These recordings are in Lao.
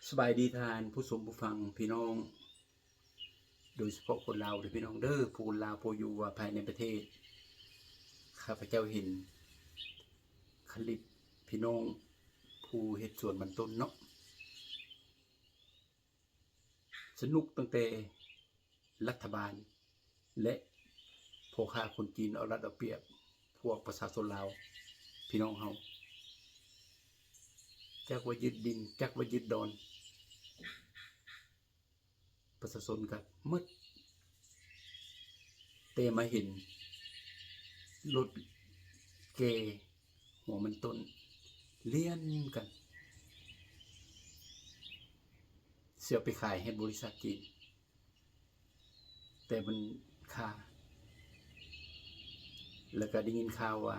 ສະບາຍດີທ່ານຜູ້ຊົມຜູ້ຟັງ ພີ່ນ້ອງ ໂດຍສະເພາະຄົນລາວເດີພີ່ນ້ອງເດີ ຜູ້ລາວຜູ້ຢູ່ວ່າພາຍໃນປະເທດ. ຂ້າພະເຈົ້າເຫັນຄລິບພີ່ນ້ອງຜູ້ເຮັດສວນມັນຕົ້ນເນາະ ສະໜຸກຕັ້ງແຕ່ລັດຖະບານ ແລະ ພໍ່ຄ້າຄົນຈີນເອົາລັດເອົາປຽບພວກປະຊາຊົນລາວ ພີ່ນ້ອງເຮົາ ຈັກວ່າຍຶດດິນ ຈັກວ່າຍຶດດອນ ປະຊາຊົນກໍໝົດ ແຕ່ມາເຫັນລົດແກ່ຫົວມັນຕົ້ນລຽນກັນ ຊິເອົາໄປຂາຍໃຫ້ບໍລິສັດຈີນ ແຕ່ມັນຄາ ແລ້ວກໍໄດ້ຍິນຂ່າວວ່າ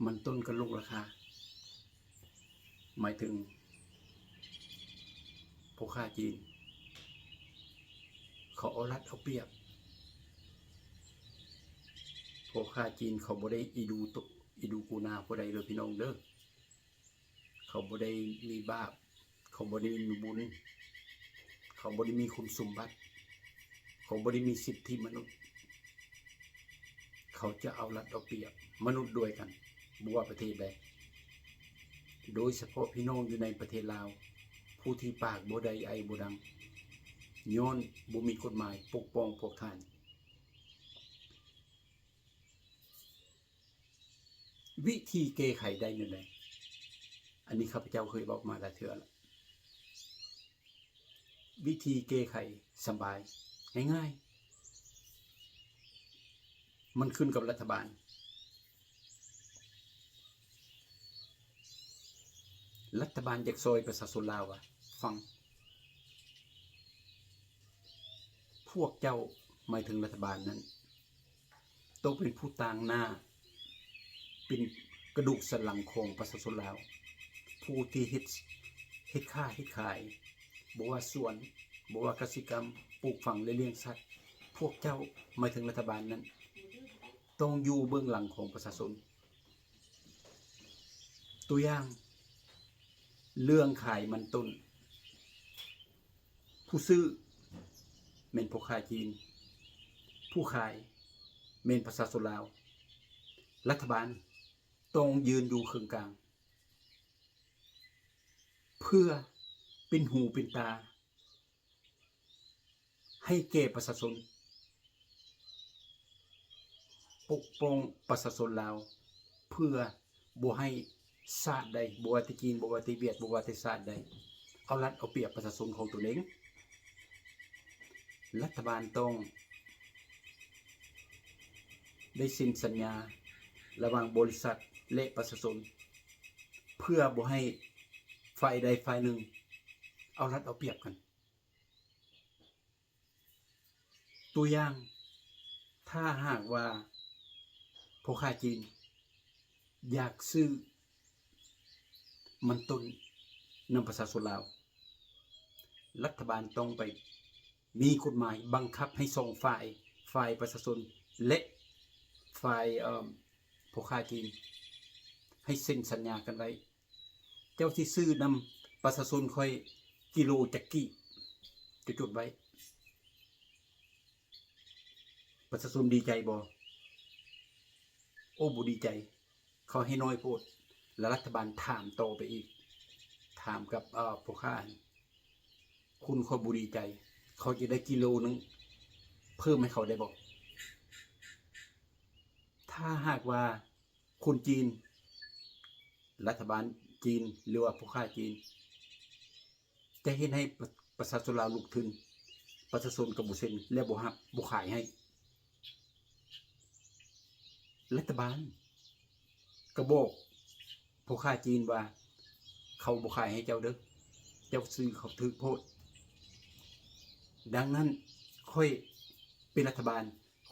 ມັນຕົ້ນກໍລົງລາຄາ ໝາຍເຖິງພໍ່ຄ້າຈີນ ເຂົາເອົາລັດເອົາປຽບ. ພໍ່ຄ້າຈີນເຂົາບໍ່ໄດ້ອີດູໂຕ ອີດູກູນາຜູ້ໃດເດີພີ່ນ້ອງເດີ. ເຂົາບໍ່ໄດ້ມີບາບ ເຂົາບໍ່ໄດ້ມີບຸນ ເຂົາບໍ່ໄດ້ມີຄຸນສົມບັດ ເຂົາບໍ່ໄດ້ມີສິດທິມະນຸດ ເຂົາຈະເອົາລັດເອົາປຽບມະນຸດດ້ວຍກັນ ບໍ່ວ່າປະເທດໃດ ໂດຍສະເພາະພີ່ນ້ອງຢູ່ໃນປະເທດລາວ ຜູ້ທີ່ປາກບໍ່ໄດ້ໄອບໍ່ດັງ ຍ້ອນບໍ່ມີກົດໝາຍປົກປ້ອງພວກທ່ານ. ວິທີແກ້ໄຂໄດ້ແນວໃດ? ອັນນີ້ຂ້າພະເຈົ້າເຄີຍເວົ້າມາຫຼາຍເທື່ອລະ ວິທີແກ້ໄຂສະບາຍ ງ່າຍໆ ມັນຂຶ້ນກັບລັດຖະບານ. ລັດຖະບານຢາກຊ່ອຍປະຊາຊົນລາວວ່າ ຟັງ ພວກເຈົ້າ ໝາຍເຖິງລັດຖະບານນັ້ນ ຕ້ອງເປັນຜູ້ຕາງໜ້າ ເປັນກະດູກສັນຫຼັງຂອງປະຊາຊົນລາວ ຜູ້ທີ່ເຮັດ ເຮັດຄ້າເຮັດຂາຍ ບໍ່ວ່າສວນ ບໍ່ວ່າກະສິກຳ ປູກຝັງ ແລະ ລ້ຽງສັດ ພວກເຈົ້າ ໝາຍເຖິງລັດຖະບານນັ້ນ ຕ້ອງຢູ່ເບື້ອງຫຼັງຂອງປະຊາຊົນ. ຕົວຢ່າງ ເລື່ອງຂາຍມັນຕົ້ນ ຜູ້ຊື້ແມ່ນພໍ່ຄ້າຈີນ ຜູ້ຂາຍແມ່ນປະຊາຊົນລາວ. ລັດຖະບານຕ້ອງຢືນຢູ່ເຄິ່ງກາງ ເພື່ອເປັນຫູເປັນຕາ ໃຫ້ແກ່ປະຊາຊົນ ປົກປ້ອງປະຊາຊົນລາວ ເພື່ອບໍ່ໃຫ້ຊາດໃດ ບໍ່ວ່າແຕ່ຈີນ ບໍ່ວ່າແຕ່ຫວຽດ ບໍ່ວ່າແຕ່ຊາດໃດ ເອົາລັດເອົາປຽບປະຊາຊົນຂອງຕົນເອງ. ລັດຖະບານຕ້ອງໄດ້ເຊັນສັນຍາລະຫວ່າງບໍລິສັດ ແລະ ປະຊາຊົນ ເພື່ອບໍ່ໃຫ້ຝ່າຍໃດຝ່າຍໜຶ່ງເອົາລັດເອົາປຽບກັນ. ຕົວຢ່າງ ຖ້າຫາກວ່າພໍ່ຄ້າຈີນຢາກຊື້ມັນຕົ້ນນຳປະຊາຊົນລາວ ລັດຖະບານຕ້ອງໄປມີກົດໝາຍບັງຄັບໃຫ້ສອງຝ່າຍ ຝ່າຍປະຊາຊົນ ແລະ ຝ່າຍ ເອີ່ມ ພໍ່ຄ້າຈີນ ໃຫ້ເຊັນສັນຍາກັນໄວ້ ເຈົ້າຊິຊື້ນຳປະຊາຊົນຂ້ອຍກິໂລຈັກກີບ ຈະຈົດໄວ້. ປະຊາຊົນດີໃຈບໍ່? ໂອ້ ບໍ່ດີໃຈ. ເຂົາໃຫ້ນ້ອຍໂພດ. ແລ້ວລັດຖະບານຖາມຕໍ່ໄປອີກ ຖາມກັບ ເອີ່ ພໍ່ຄ້າຫັ້ນ ຄຸນຂ້ອຍບໍ່ດີໃຈ ເຂົາຈະໄດ້ກິໂລໜຶ່ງເພີ່ມໃຫ້ເຂົາໄດ້ບໍ່? ຖ້າຫາກວ່າຄົນຈີນ ລັດຖະບານຈີນ ຫຼືວ່າພໍ່ຄ້າຈີນ ຈະເຮັດໃຫ້ປະ ປະຊາຊົນລາວລຸກທຶນ ປະຊາຊົນກໍບໍ່ເຊັນ ແລະ ບໍ່ຮັບ ບໍ່ຂາຍໃຫ້. ລັດຖະບານກໍບອກພໍ່ຄ້າຈີນວ່າ ເຂົາບໍ່ຂາຍໃຫ້ເຈົ້າເດີ ເຈົ້າຊື້ເຂົາຖືກໂພດ. ດັ່ງນັ້ນ ຂ້ອຍເປັນລັດຖະບານ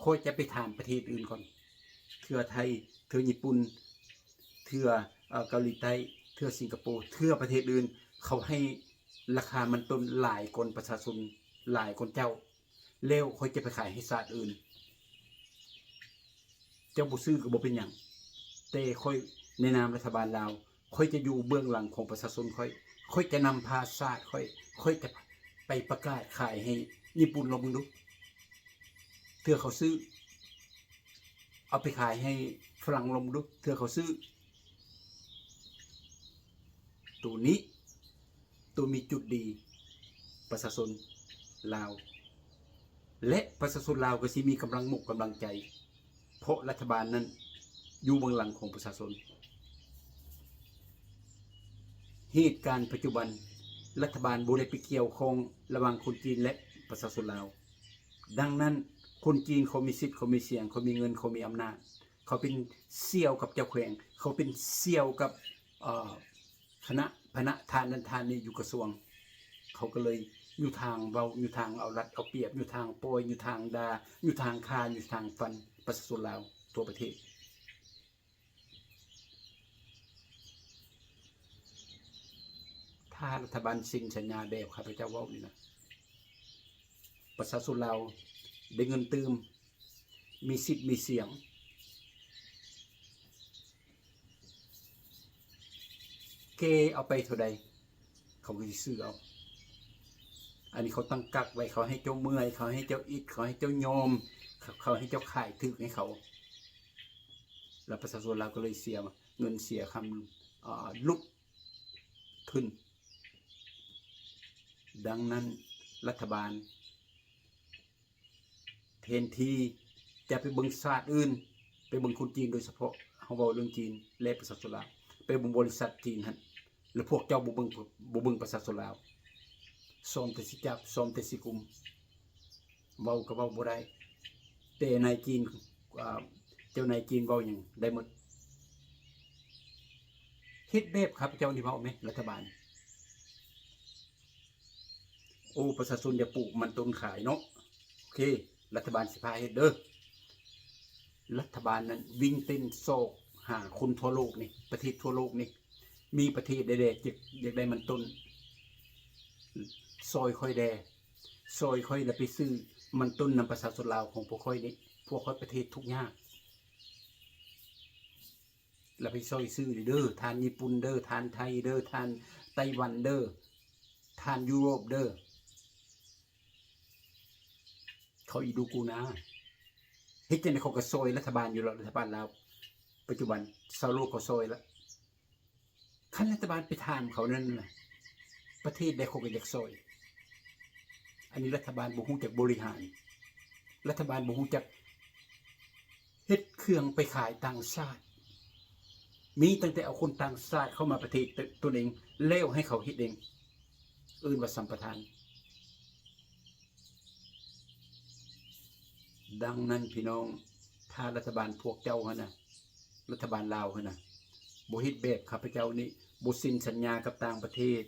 ຂ້ອຍຈະໄປຖາມປະເທດອື່ນກ່ອນ ເທື່ອໄທ ເທື່ອຍີ່ປຸ່ນ ເທື່ອ ເອີ່ ເກົາຫຼີໃຕ້ ເທື່ອສິງກະໂປ ເທື່ອປະເທດອື່ນ ເຂົາໃຫ້ລາຄາມັນຕົ້ນຫຼາຍກ່ອນປະຊາຊົນ ຫຼາຍກ່ອນເຈົ້າ ແລ້ວຂ້ອຍຈະໄປຂາຍໃຫ້ຊາດອື່ນ. ເຈົ້າບໍ່ຊື້ກໍບໍ່ເປັນຫຍັງ ແຕ່ຂ້ອຍໃນນາມລັດຖະບານລາວ ຂ້ອຍຈະຢູ່ເບື້ອງຫຼັງຂອງປະຊາຊົນຂ້ອຍ ຂ້ອຍຈະນຳພາຊາດຂ້ອຍ, ຂ້ອຍຈະໄປປະກາດຂາຍໃຫ້ຍີ່ປຸ່ນລອງເບິ່ງດູ ເທື່ອເຂົາຊື້. ເອົາໄປຂາຍໃຫ້ຝຣັ່ງລອງເບິ່ງດູ ເທື່ອເຂົາຊື້. ໂຕນີ້ ໂຕມີຈຸດດີ ປະຊາຊົນລາວ ແລະ ປະຊາຊົນລາວກໍຊິມີກຳລັງໝົກກຳລັງໃຈ ເພາະລັດຖະບານນັ້ນຢູ່ເບື້ອງຫຼັງຂອງປະຊາຊົນ. ເຫດການປັດຈຸບັນ ລັດຖະບານບໍ່ໄດ້ໄປກ່ຽວຂ້ອງລະຫວ່າງຄົນຈີນ ແລະ ປະຊາຊົນລາວ. ດັ່ງນັ້ນ ຄົນຈີນເຂົາມີສິດ, ເຂົາມີສຽງ, ເຂົາມີເງິນ, ເຂົາມີອຳນາດ, ເຂົາເປັນສ່ຽວກັບເຈົ້າແຂວງ, ເຂົາເປັນສ່ຽວກັບ ເອີ ຄະນະ ພະນະທ່ານນັ້ນທ່ານນີ້ຢູ່ກະຊວງ, ເຂົາກໍເລີຍຢູ່ທາງເວົ້າ, ຢູ່ທາງເອົາລັດເອົາປຽບ, ຢູ່ທາງປ່ອຍ, ຢູ່ທາງດ່າ, ຢູ່ທາງຂ້າ, ຢູ່ທາງຟັນປະຊາຊົນລາວທົ່ວປະເທດ. ຖ້າລັດຖະບານເຊັນສັນຍາແບບຂ້າພະເຈົ້າເວົ້ານີ້ນະ, ປະຊາຊົນລາວໄດ້ເງິນຕື່ມ, ມີສິດມີສຽງ, ແກ່ເອົາໄປເທົ່າໃດ ເຂົາກໍຊິຊື້ເອົາ. ອັນນີ້ເຂົາຕັ້ງກັກໄວ້, ເຂົາໃຫ້ເຈົ້າເມື່ອຍ, ເຂົາໃຫ້ເຈົ້າອິດ, ເຂົາໃຫ້ເຈົ້າຍອມ, ເຂົາໃຫ້ເຈົ້າຂາຍຖືກໃຫ້ເຂົາ. ແລ້ວປະຊາຊົນລາວກໍເລີຍເສຍເງິນເສຍຄຳ ອາ ຫຼຸດຂຶ້ນ. ດັ່ງນັ້ນ ລັດຖະບານ ແທນທີ່ຈະໄປເບິ່ງຊາດອື່ນ, ໄປເບິ່ງຄົນຈີນໂດຍສະເພາະ, ເຮົາເວົ້າເລື່ອງຈີນ ແລະ ປະຊາຊົນລາວ, ໄປເບິ່ງບໍລິສັດຈີນຫັ້ນ, ແລ້ວພວກເຈົ້າບໍ່ເບິ່ງ, ບໍ່ເບິ່ງປະຊາຊົນລາວ, ຊອມແຕ່ຊິຈັບ, ຊອມແຕ່ຊິກຸມ. ເວົ້າກໍເວົ້າບໍ່ໄດ້, ແຕ່ນາຍຈີນ ອາ ເຈົ້ານາຍຈີນເວົ້າຫຍັງໄດ້ໝົດ. ເຮັດແບບຂ້າພະເຈົ້ານີ້ເວົ້າແມ ລັດຖະບານ. ໂອ້ ປະຊາຊົນຢາກປູກມັນຕົ້ນຂາຍເນາະ. ໂອເຄ ລັດຖະບານຊິພາເຮັດເດີ. ລັດຖະບານນັ້ນວິ່ງເຕັ້ນຊອກຫາຄົນທົ່ວໂລກນີ້, ປະເທດທົ່ວໂລກນີ້. ມີປະເທດໃດແດ່ຢາກ, ຢາກໄດ້ມັນຕົ້ນ? ຊ່ອຍຂ້ອຍແດ່, ຊ່ອຍຂ້ອຍແລ້ວໄປຊື້ມັນຕົ້ນນຳປະຊາຊົນລາວຂອງພວກຂ້ອຍນີ້, ພວກຂ້ອຍປະເທດທຸກຍາກ, ແລ້ວໄປຊ່ອຍຊື້ເດີ ທ່ານຍີ່ປຸ່ນເດີ, ທ່ານໄທເດີ, ທ່ານໄຕ້ຫວັນເດີ, ທ່ານຢູໂຣບເດີ. ເຂົາອີດູກູນາ ເຮັດຈັ່ງໃດເຂົາກໍຊ່ອຍລັດຖະບານຢູ່ແລ້ວ, ລັດຖະບານລາວປັດຈຸບັນຊາວໂລກເຂົາຊ່ອຍລະ. ຄັນລັດຖະບານໄປຖາມເຂົານັ້ນນະ ປະເທດໃດເຂົາກໍຢາກຊ່ອຍ. ອັນນີ້ລັດຖະບານບໍ່ຮູ້ຈັກບໍລິຫານ, ລັດຖະບານບໍ່ຮູ້ຈັກເຮັດເຄື່ອງໄປຂາຍຕ່າງຊາດ. ມີຕັ້ງແຕ່ເອົາຄົນຕ່າງຊາດເຂົ້າມາປະເທດຕົນເອງ ແລ້ວໃຫ້ເຂົາເຮັດເອງ, ເອີ້ນວ່າສຳປະທານ. ດັ່ງນັ້ນພີ່ນ້ອງ, ຖ້າລັດຖະບານພວກເຈົ້າຫັ້ນນະ, ລັດຖະບານລາວຫັ້ນນະ, ບໍ່ເຮັດແບບຂ້າພະເຈົ້ານີ້, ບໍ່ເຊັນສັນຍາກັບຕ່າງປະເທດ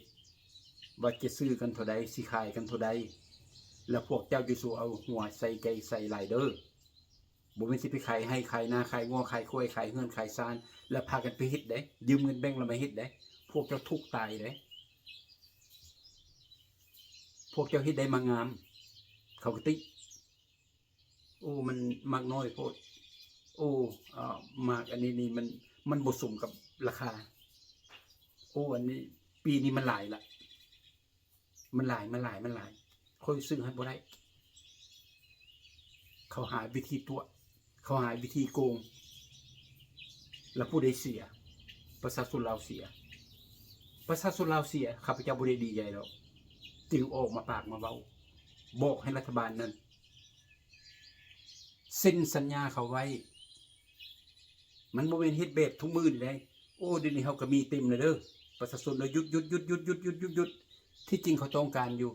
ວ່າຈະຊື້ກັນເທົ່າໃດ, ຊິຂາຍກັນເທົ່າໃດ, ແລ້ວພວກເຈົ້າຈະສູ່ເອົາຫົວໃສ່ໃຈໃສ່ຫຼາຍເດີ. ບໍ່ແມ່ນຊິໄປຂາຍໄຮ່ຂາຍນາ, ຂາຍງົວຂາຍຄວາຍ, ຂາຍເຮືອນຂາຍຊານ ແລ້ວພາກັນໄປເຮັດເດ້, ຢືມເງິນແບັງແລ້ວມາເຮັດເດ້. ພວກເຈົ້າທຸກຕາຍເດ້. ພວກເຈົ້າເຮັດໄດ້ໝາກງາມ ເຂົາກໍຕິ, ໂອ້ ມັນໝາກນ້ອຍໂພດ, ໂອ້ ອາ ໝາກອັນນີ້ນີ້ ມັນ ມັນບໍ່ສົມກັບລາຄາ, ໂອ້ ອັນນີ້ປີນີ້ມັນຫຼາຍລະ, ມັນຫຼາຍ ມັນຫຼາຍ ມັນຫຼາຍ, ຂ້ອຍຊື້ໃຫ້ບໍ່ໄດ້. ເຂົາຫາວິທີຕົວະ, ເຂົາຫາວິທີໂກງ. ແລ້ວຜູ້ໃດເສຍ? ປະຊາຊົນລາວເສຍ. ປະຊາຊົນລາວເສຍ, ຂ້າພະເຈົ້າບໍ່ໄດ້ດີໃຈດອກ, ຈຶ່ງອອກມາປາກມາເວົ້າ, ບອກໃຫ້ລັດຖະບານນັ້ນເຊັນສັນຍາເຂົາໄວ້. ມັນບໍ່ແມ່ນເຮັດແບບທຸກມື້ນີ້ໃດ. ໂອ້ ດຽວນີ້ເຮົາກໍມີເຕັມແລ້ວເດີ, ປະຊາຊົນລາວຢຸດ ຢຸດ ຢຸດ ຢຸດ ຢຸດ ຢຸດ ຢຸດ ຢຸດ. ທີ່ຈິງເຂົາຕ້ອງການຢູ່,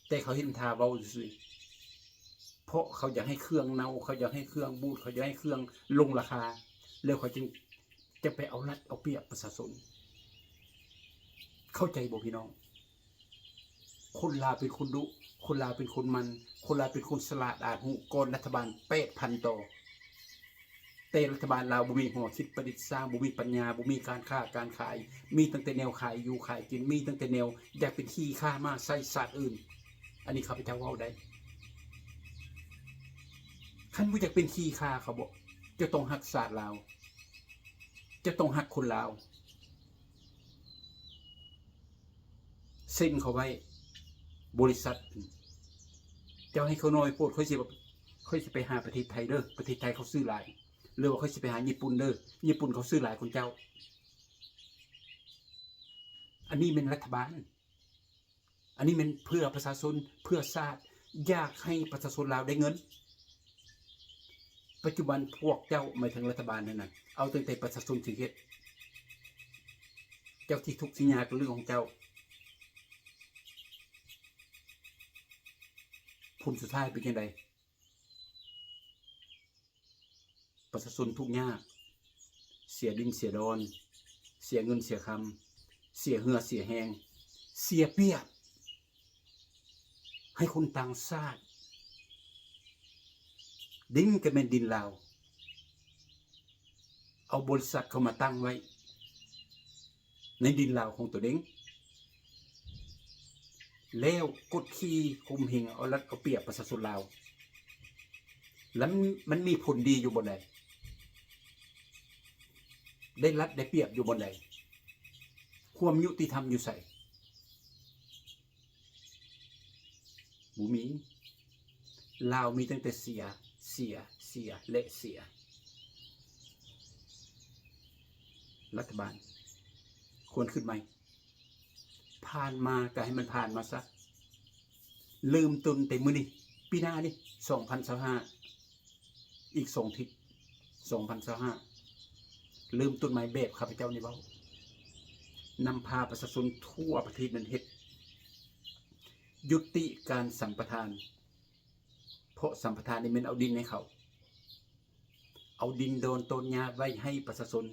ແຕ່ເຂົາເຮັດທ່າເວົ້າຊື່ໆ ເພາະເຂົາຢາກໃຫ້ເຄື່ອງເນົ່າ, ເຂົາຢາກໃຫ້ເຄື່ອງບູດ, ເຂົາຢາກໃຫ້ເຄື່ອງລົງລາຄາ, ແລ້ວເຂົາຈຶ່ງຈະໄປເອົາລັດເອົາປຽບປະຊາຊົນ. ເຂົ້າໃຈບໍ່ພີ່ນ້ອງ? ຄົນລາວເປັນຄົນດຸ, ຄົນລາວເປັນຄົນໝັ່ນ, ຄົນລາວເປັນຄົນສະຫຼາດອາດຮູ້, ກ່ອນລັດຖະບານແປດພັນຕໍ່. ແຕ່ລັດຖະບານລາວບໍ່ມີຫົວຄິດປະດິດສ້າງ, ບໍ່ມີປັນຍາ, ບໍ່ມີການຄ້າການຂາຍ, ມີຕັ້ງແຕ່ແນວຂາຍຢູ່ຂາຍກິນ, ມີຕັ້ງແຕ່ແນວຢາກເປັນຂີ້ຂ້າມ້າໃສ່ຊາດອື່ນ. ອັນນີ້ຂ້າພະເຈົ້າເວົ້າໄດ້. ຄັນບໍ່ຢາກເປັນຂີ້ຂ້າເຂົາບໍ? ເຈົ້າຕ້ອງຮັກຊາດລາວ, ເຈົ້າຕ້ອງຮັກຄົນລາວ. ເຊັນເຂົາໄວ້ ບໍລິສັດ ເຈົ້າໃຫ້ຂ້ອຍໜ້ອຍໂພດ ຂ້ອຍຊິ ຂ້ອຍຊິໄປຫາປະເທດໄທເດີ ປະເທດໄທເຂົາຊື້ຫຼາຍ ຫຼືວ່າຂ້ອຍຊິໄປຫາຍີ່ປຸ່ນເດີ ຍີ່ປຸ່ນເຂົາຊື້ຫຼາຍກວ່າເຈົ້າ. ອັນນີ້ແມ່ນລັດຖະບານ ອັນນີ້ແມ່ນເພື່ອປະຊາຊົນ ເພື່ອຊາດ ຢາກໃຫ້ປະຊາຊົນລາວໄດ້ເງິນ. ປັດຈຸບັນພວກເຈົ້າ ໝາຍເຖິງລັດຖະບານນັ້ນນະ ເອົາຕັ້ງແຕ່ປະຊາຊົນຊິເຮັດ ເຈົ້າຊິທຸກຊິຍາກກໍເລື່ອງຂອງເຈົ້າ. ຜົນສຸດທ້າຍເປັນຈັ່ງໃດ? ປະຊາຊົນທຸກຍາກ ເສຍດິນເສຍດອນ ເສຍເງິນເສຍຄຳ ເສຍເຫື່ອເສຍແຮງ ເສຍປຽບໃຫ້ຄົນຕ່າງຊາດ. ດິນກໍແມ່ນດິນລາວ ເອົາບໍລິສັດເຂົ້າມາຕັ້ງໄວ້ໃນດິນລາວຂອງຕົວເອງ ແລ້ວກົດຂີ່ຂົ່ມເຫງເອົາລັດເອົາປຽບປະຊາຊົນລາວ. ແລ້ວມັນມີຜົນດີຢູ່ບ່ອນໃດ? ໄດ້ລັດໄດ້ປຽບຢູ່ບ່ອນໃດ? ຄວາມຍຸຕິທຳຢູ່ໃສ? ບໍ່ມີ. ລາວມີຕັ້ງແຕ່ເສຍ ເສຍ ເສຍ ແລະ ເສຍ. ລັດຖະບານຄວນຄິດໃໝ່. ຜ່ານມາກໍໃຫ້ມັນຜ່ານມາຊະ. ເລີ່ມຕົ້ນແຕ່ມື້ນີ້ ປີໜ້ານີ້ ສອງພັນຊາວຫ້າ ອີກສອງທິດ ສອງພັນຊາວຫ້າ ເລີ່ມຕົ້ນໃໝ່ແບບຂ້າພະເຈົ້ານີ້ເວົ້າ ນຳພາປະຊາຊົນທົ່ວປະເທດນັ້ນເຮັດ ຍຸຕິການສຳປະທານ ເພາະສຳປະທານນີ້ແມ່ນເອົາດິນໃຫ້ເຂົາ ເອົາດິນດອນໂຕນຫຍ້າໄວ້ໃຫ້ປະຊາຊົນ.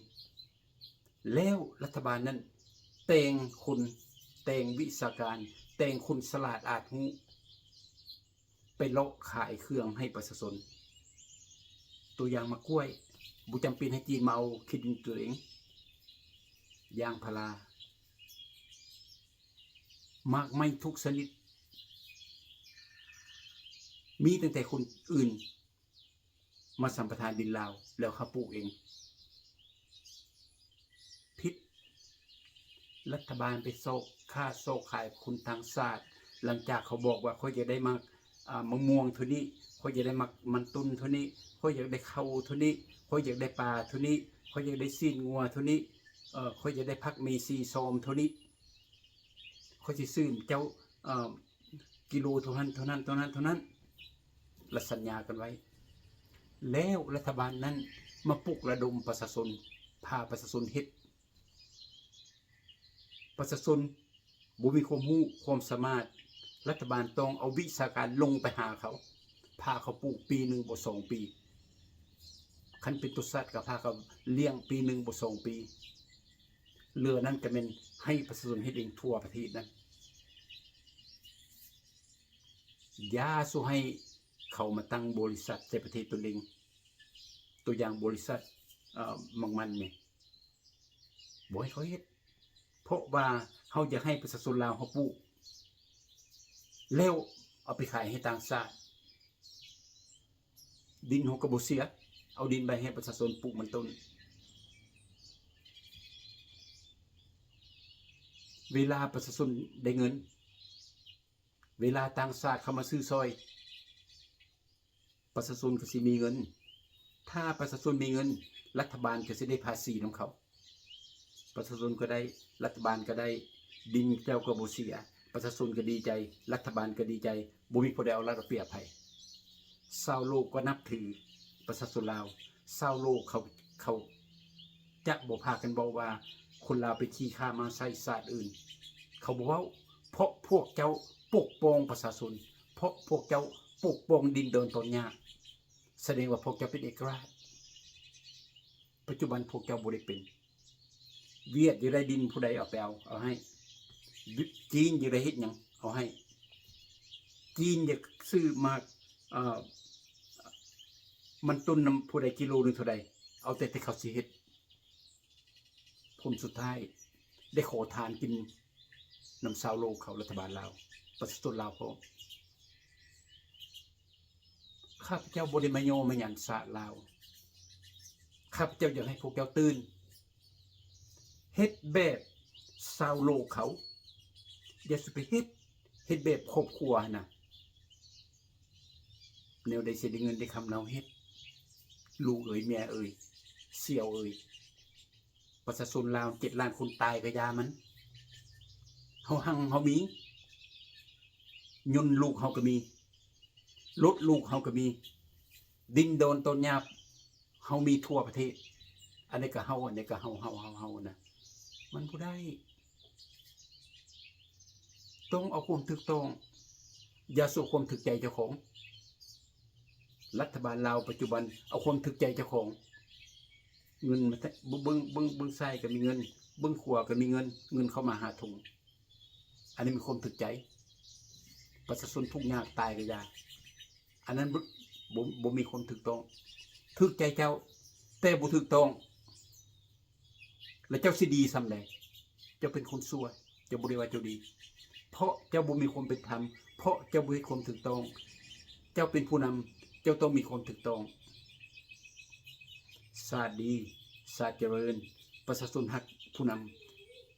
ແລ້ວລັດຖະບານນັ້ນແຕ່ງຄົນ ແຕ່ງວິຊາການ ແຕ່ງຄົນສະຫຼາດອາດຮູ້ ໄປເລາະຂາຍເຄື່ອງໃຫ້ປະຊາຊົນ. ຕົວຢ່າງໝາກກ້ວຍ ບໍ່ຈຳເປັນໃຫ້ຈີນມາເອົາທີ່ດິນຕົວເອງ. ຢາງພາລາ ໝາກໄມ້ທຸກຊະນິດ ມີຕັ້ງແຕ່ຄົນອື່ນ ມາສຳປະທານດິນລາວ ແລ້ວເຂົາປູກເອງ. ຜິດ. ລັດຖະບານໄປຊອກຄ້າຊອກຂາຍຄົນຕ່າງຊາດ ຫຼັງຈາກເຂົາບອກວ່າ ຂ້ອຍຢາກໄດ້ໝາກ ອາ ມະມ່ວງເທົ່ານີ້ ຂ້ອຍຢາກໄດ້ໝາກມັນຕົ້ນເທົ່ານີ້ ຂ້ອຍຢາກໄດ້ເຂົ້າເທົ່ານີ້ ຂ້ອຍຢາກໄດ້ປາເທົ່ານີ້ ຂ້ອຍຢາກໄດ້ຊີ້ນງົວເທົ່ານີ້ ເອີ ຂ້ອຍຢາກໄດ້ຜັກໝີ່ສີ່ຊອມເທົ່ານີ້ ຂ້ອຍຊິຊື້ເຈົ້າ ເອີ ກິໂລເທົ່ານັ້ນ ເທົ່ານັ້ນ ເທົ່ານັ້ນ ເທົ່ານັ້ນ ລະສັນຍາກັນໄວ້. ແລ້ວລັດຖະບານນັ້ນມາປຸກລະດົມປະຊາຊົນ ພາປະຊາຊົນເຮັດ. ປະຊາຊົນບໍ່ມີຄວາມຮູ້ຄວາມສາມາດ ລັດຖະບານຕ້ອງເອົາວິຊາການລົງໄປຫາເຂົາ ພາເຂົາປູກປີໜຶ່ງບໍ່ສອງປີ ຄັນເປັນຕົວສັດກໍພາເຂົາລ້ຽງປີໜຶ່ງບໍ່ສອງປີ ເຫຼືອນັ້ນກໍແມ່ນໃຫ້ປະຊາຊົນເຮັດເອງທົ່ວປະເທດນັ້ນ. ຢ່າສູ່ໃຫ້ເຂົາມາຕັ້ງບໍລິສັດໃສ່ປະເທດຕົນເອງ. ຕົວຢ່າງບໍລິສັດ ເອີ ໝາກມັນນີ້ ບໍ່ໃຫ້ເຂົາເຮັດ ເພາະວ່າເຮົາຢາກໃຫ້ປະຊາຊົນລາວເຮົາປູກ ແລ້ວເອົາໄປຂາຍໃຫ້ຕ່າງຊາດ. ດິນເຮົາກໍບໍ່ເສຍ ເອົາດິນໄປໃຫ້ປະຊາຊົນປູກມັນຕົ້ນ. ເວລາປະຊາຊົນໄດ້ເງິນ ເວລາຕ່າງຊາດເຂົ້າມາຊື້ຊ່ອຍ ປະຊາຊົນກໍຊິມີເງິນ. ຖ້າປະຊາຊົນມີເງິນ ລັດຖະບານກໍຊິໄດ້ພາສີນຳເຂົາ. ປະຊາຊົນກໍໄດ້ ລັດຖະບານກໍໄດ້. ດິນເຈົ້າກໍບໍ່ເສຍ ປະຊາຊົນກໍດີໃຈ ລັດຖະບານກໍດີໃຈ. ບໍ່ມີຜູ້ໃດເອົາລັດເອົາປຽບໃຜ. ຊາວໂລກກໍນັບຖືປະຊາຊົນລາວ. ຊາວໂລກເຂົາ ເຂົາຈະບໍ່ພາກັນເວົ້າວ່າຄົນລາວເປັນຂີ້ຂ້າມ້າໃຊ້ຊາດອື່ນ. ເຂົາບໍ່ເວົ້າ ເພາະພວກເຈົ້າປົກປ້ອງປະຊາຊົນ ເພາະພວກເຈົ້າປົກປ້ອງດິນດອນຕອນຫຍ້າ. ສະແດງວ່າພວກເຈົ້າເປັນເອກະລາດ. ປັດຈຸບັນພວກເຈົ້າບໍ່ໄດ້ເປັນ. ຫວຽດຢາກໄດ້ດິນຜູ້ໃດເອົາໄປເອົາ ເອົາໃຫ້. ຈີນຢາກໄດ້ເຮັດຫຍັງ ເອົາໃຫ້. ຈີນຢາກຊື້ໝາກ ເອີ ມັນຕົ້ນນຳຜູ້ໃດກິໂລໜຶ່ງເທົ່າໃດ ເອົາແຕ່ ແຕ່ເຂົາຊິເຮັດ. ຜົນສຸດທ້າຍໄດ້ຂໍທານກິນນຳຊາວໂລກເຂົາ ລັດຖະບານລາວ ປະຊາຊົນລາວພ້ອມ. ຂ້າພະເຈົ້າບໍ່ໄດ້ມາຍໍມາຫຍັນຊາດລາວ. ຂ້າພະເຈົ້າຢາກໃຫ້ພວກເຈົ້າຕື່ນ ເຮັດແບບຊາວໂລກເຂົາ. ຢ່າສູ່ໄປເຮັດ ເຮັດແບບຄອບຄົວຫັ້ນນະ ແນວໃດຊິໄດ້ເງິນໄດ້ຄຳ ລາວເຮັດ ລູກເອີຍ ເມຍເອີຍ ສ່ຽວເອີຍ ປະຊາຊົນລາວເຈັດລ້ານຄົນຕາຍກະຢ່າມັນ ເຮົາຮັ່ງເຮົາມີ ຍົນລູກເຮົາກະມີ ລົດລູກເຮົາກະມີ ດິນດອນຕອນຫຍ້າເຮົາມີທົ່ວປະເທດ ອັນໃດກະເຮົາ ອັນໃດກະເຮົາ ເຮົາ ເຮົາ ເຮົານະ ມັນບໍ່ໄດ້ ຕ້ອງເອົາຄວາມຖືກຕ້ອງ ຢ່າສູ່ຄວາມຖືກໃຈເຈົ້າຂອງ ລັດຖະບານລາວປັດຈຸບັນເອົາຄວາມຖືກໃຈເຈົ້າຂອງ ເງິນມາ ເບິ່ງ ເບິ່ງ ເບິ່ງຊ້າຍກະມີເງິນ ເບິ່ງຂວາກະມີເງິນ ເງິນເຂົ້າມາຫາຖົງ ອັນນີ້ມີຄວາມຖືກໃຈ ປະຊາຊົນທຸກຍາກຕາຍກະຢ່າ ອັນນັ້ນບໍ່ ບໍ່ ບໍ່ມີຄວາມຖືກຕ້ອງ ຖືກໃຈເຈົ້າ ແຕ່ບໍ່ຖືກຕ້ອງ ແລະເຈົ້າຊິດີຊ່ຳໃດ ເຈົ້າເປັນຄົນຊົ່ວ ເຈົ້າບໍ່ໄດ້ວ່າເຈົ້າດີ ເພາະເຈົ້າບໍ່ມີຄວາມເປັນທຳ ເພາະເຈົ້າບໍ່ເຮັດຄວາມຖືກຕ້ອງ ເຈົ້າເປັນຜູ້ນຳ ເຈົ້າຕ້ອງມີຄວາມຖືກຕ້ອງ ຊາດດີ ຊາດຈະເລີນ ປະຊາຊົນຮັກຜູ້ນຳ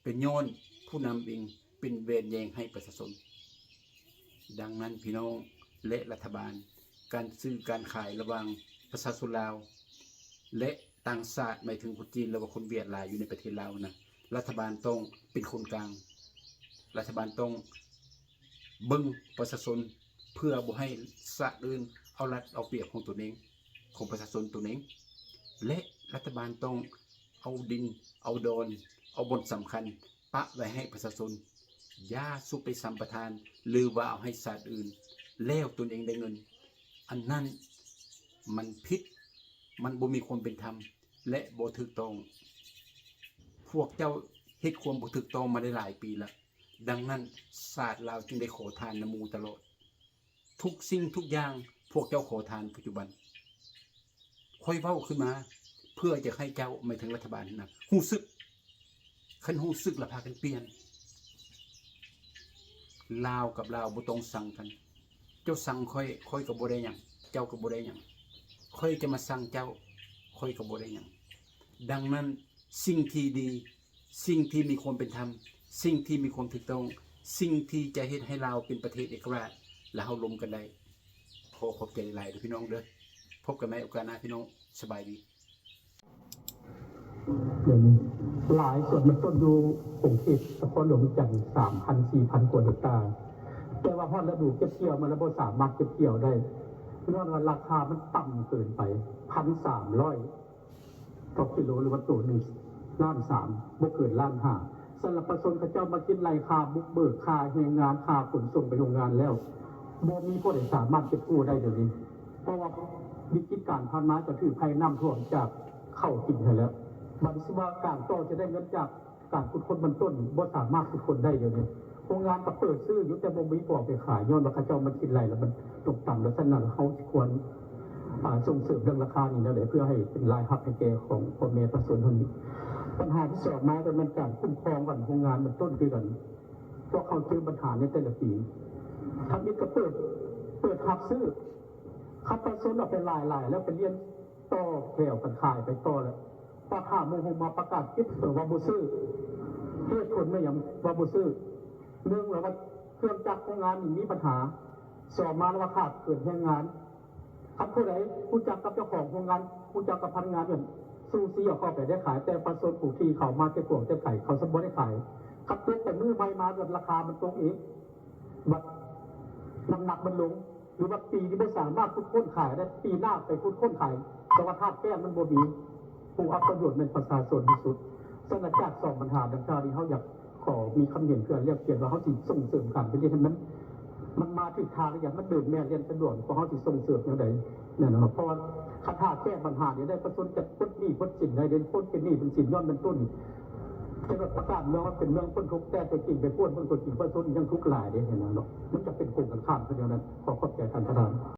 ກະຍ້ອນຜູ້ນຳເອງເປັນແວ່ນແຍງໃຫ້ປະຊາຊົນ. ດັ່ງນັ້ນພີ່ນ້ອງ ແລະລັດຖະບານ ການຊື້ການຂາຍລະຫວ່າງປະຊາຊົນລາວ ແລະຕ່າງຊາດ ໝາຍເຖິງຄົນຈີນ ຫຼືວ່າຄົນຫວຽດຫຼາຍຢູ່ໃນປະເທດລາວນະ ລັດຖະບານຕ້ອງເປັນຄົນກາງ ລັດຖະບານຕ້ອງເບິ່ງປະຊາຊົນ ເພື່ອບໍ່ໃຫ້ຊາດອື່ນເອົາລັດເອົາປຽບຂອງຕົນເອງ ຂອງປະຊາຊົນຕົນເອງ ແລະລັດຖະບານຕ້ອງເອົາດິນ ເອົາດອນ ເອົາບ່ອນສຳຄັນປະໄວ້ໃຫ້ປະຊາຊົນ ຢ່າສູ່ໄປສຳປະທານ ຫຼືວ່າເອົາໃຫ້ຊາດອື່ນ ແລ້ວຕົນເອງໄດ້ເງິນ ອັນນັ້ນມັນຜິດ ມັນບໍ່ມີຄວາມເປັນທຳ ແລະບໍ່ຖືກຕ້ອງ ພວກເຈົ້າເຮັດຄວາມບໍ່ຖືກຕ້ອງມາໄດ້ຫຼາຍປີລະ ດັ່ງນັ້ນຊາດລາວຈຶ່ງໄດ້ຂໍທານນຳໝູ່ຕະຫຼອດ ທຸກສິ່ງທຸກຢ່າງພວກເຈົ້າຂໍທານປັດຈຸບັນ ຂ້ອຍເວົ້າຂຶ້ນມາ ເພື່ອຈະໃຫ້ເຈົ້າ ໝາຍເຖິງລັດຖະບານຫັ້ນນະ ຮູ້ສຶກ ຄັນຮູ້ສຶກລະພາກັນປ່ຽນ ລາວກັບລາວບໍ່ຕ້ອງຊັງກັນ ເຈົ້າຊັງຂ້ອຍ ຂ້ອຍກະບໍ່ໄດ້ຫຍັງ ເຈົ້າກະບໍ່ໄດ້ຫຍັງ ຂ້ອຍຈະມາຊັງເຈົ້າ ຂ້ອຍກະບໍ່ໄດ້ຫຍັງ ດັ່ງນັ້ນ ສິ່ງທີ່ດີ ສິ່ງທີ່ມີຄວາມເປັນທຳ ສິ່ງທີ່ມີຄວາມຖືກຕ້ອງ ສິ່ງທີ່ຈະເຮັດໃຫ້ລາວເປັນປະເທດເອກະລາດ ແລະເຮົາລົມກັນໄດ້ ຂໍຂອບໃຈຫຼາຍໆເດີພີ່ນ້ອງເດີ ພົບກັນໃໝ່ໂອກາດໜ້າພີ່ນ້ອງ ສະບາຍດີ. ດຽວນີ້ຫຼາຍສວນມັນຕົ້ນຢູ່ຂົງເຂດນະຄອນຫຼວງວຽງຈັນ ສາມພັນ ສີ່ພັນກວ່າເຮັກຕາ ແຕ່ວ່າຮອດລະດູເກັບກ່ຽວມາແລ້ວບໍ່ສາມາດເກັບກ່ຽວໄດ້ ຍ້ອນວ່າລາຄາມັນຕ່ຳເກີນໄປ ພັນສາມຮ້ອຍຕໍ່ກິໂລ ຫຼືວ່າໂຕໜຶ່ງລ້ານສາມ ບໍ່ເກີນລ້ານຫ້າ ສຳລັບປະຊາຊົນເຂົາເຈົ້າມາຄິດໄລ່ຄ່າບຸກເບີກ ຄ່າແຮງງານ ຄ່າຂົນສົ່ງໄປໂຮງງານແລ້ວ ບໍ່ມີຜູ້ໃດສາມາດເກັບກູ້ໄດ້ດຽວນີ້ ເພາະວ່າວິກິດການຜ່ານມາກະຖືກໄພນ້ຳຖ້ວມຈາກເຂົ້າກິນຫັ້ນແຫຼະ ບັດນີ້ຊິວ່າການຕໍ່ຈະໄດ້ເງິນຈາກການຂຸດຄົ້ນມັນຕົ້ນ ບໍ່ສາມາດຂຸດຄົ້ນໄດ້ດຽວນີ້ ໂຮງງານກະເປີດຊື້ຢູ່ ແຕ່ບໍ່ມີຜູ້ເອົາໄປຂາຍ ຍ້ອນວ່າເຂົາເຈົ້າມາຄິດໄລ່ແລ້ວມັນຕົກຕ່ຳ ແລະສະນັ້ນເຮົາຊິຄວນ ອາ ສົ່ງເສີມເລື່ອງລາຄານີ້ແນວໃດ ເພື່ອໃຫ້ເປັນລາຍຮັບໃຫ້ແກ່ຂອງພໍ່ແມ່ປະຊາຊົນເຮົານີ້ ບັນຫາທີສອງມາກະແມ່ນການຄຸ້ມຄອງວັນໂຮງງານມັນຕົ້ນຄືກັນ ພວກເຮົາເຈີບັນຫາໃນແຕ່ລະປີ ທຳອິດກະເປີດ ເປີດຮັບຊື້ ຄັນປະຊາຊົນເອົາໄປຫຼາຍໆ ແລ້ວໄປລຽນຕໍ່ແຖວກັນຂາຍໄປຕໍ່ແລ້ວ ພໍຖາມໂຮງງານມາປະກາດປິດ ເພິ່ນວ່າບໍ່ຊື້ ເຫດຜົນແມ່ນຫຍັງວ່າບໍ່ຊື້ ໜຶ່ງລະວ່າເຄື່ອງຈັກໂຮງງານນີ້ມີບັນຫາ ສອງມາລະວ່າຂາດເຂີນແຮງງານ ຄັນຜູ້ໃດຮູ້ຈັກກັບເຈົ້າຂອງໂຮງງານ ຮູ້ຈັກກັບພະນັກງານນັ້ນ ສູ້ຊີເອົາເຂົ້າໄປໄດ້ຂາຍ ແຕ່ປະຊາຊົນຜູ້ທີ່ເຂົາມາແຕ່ກວງແຕ່ໄກ ເຂົາຈະບໍ່ໄດ້ຂາຍ ຄັນຕົກໄປມື້ໃໝ່ມາລາຄາມັນຕົກອີກ ບັດນ້ຳໜັກມັນລົງ ຫຼືວ່າປີນີ້ບໍ່ສາມາດຂຸດຄົ້ນຂາຍໄດ້ ປີໜ້າໄປຂຸດຄົ້ນຂາຍ ແຕ່ວ່າທາດແປ້ງມັນບໍ່ມີ ຜູ້ອັບປະໂຫຍດແມ່ນປະຊາຊົນທີ່ສຸດ. ສະນັ້ນຈາກສອງບັນຫາດັ່ງກ່າວນີ້ ເຮົາຢາກຂໍມີຄຳເຫັນເພື່ອແລກປ່ຽນວ່າ ເຮົາຊິສົ່ງເສີມການຜະລິດໃຫ້ມັນ ມັນມາຖືກທາງຫຼືຍັງ ມັນເດີນແມ່ນແລ່ນສະດວກ ພວກເຮົາຊິສົ່ງເສີມແນວໃດ ແມ່ນບໍ່? ເພາະວ່າຄັນຖ້າແກ້ບັນຫານີ້ໄດ້ ປະຊາຊົນຈະປົດໜີ້ປົດສິນໄດ້ເດ້ ຄົນເປັນໜີ້ເປັນສິນຍ້ອນມັນຕົ້ນ ຈະແບບປະກາດເມືອງວ່າເປັນເມືອງພົ້ນທຸກ ແຕ່ຕົວຈິງໄປກວດເບິ່ງຕົວຈິງ ປະຊາຊົນຍັງທຸກຫຼາຍເດ້ ເຫັນບໍ່ເນາະ? ມັນຈະເປັນກົງກັນຂ້າມກັນແນວນັ້ນ. ຂໍຂອບໃຈທ່ານປະທານ.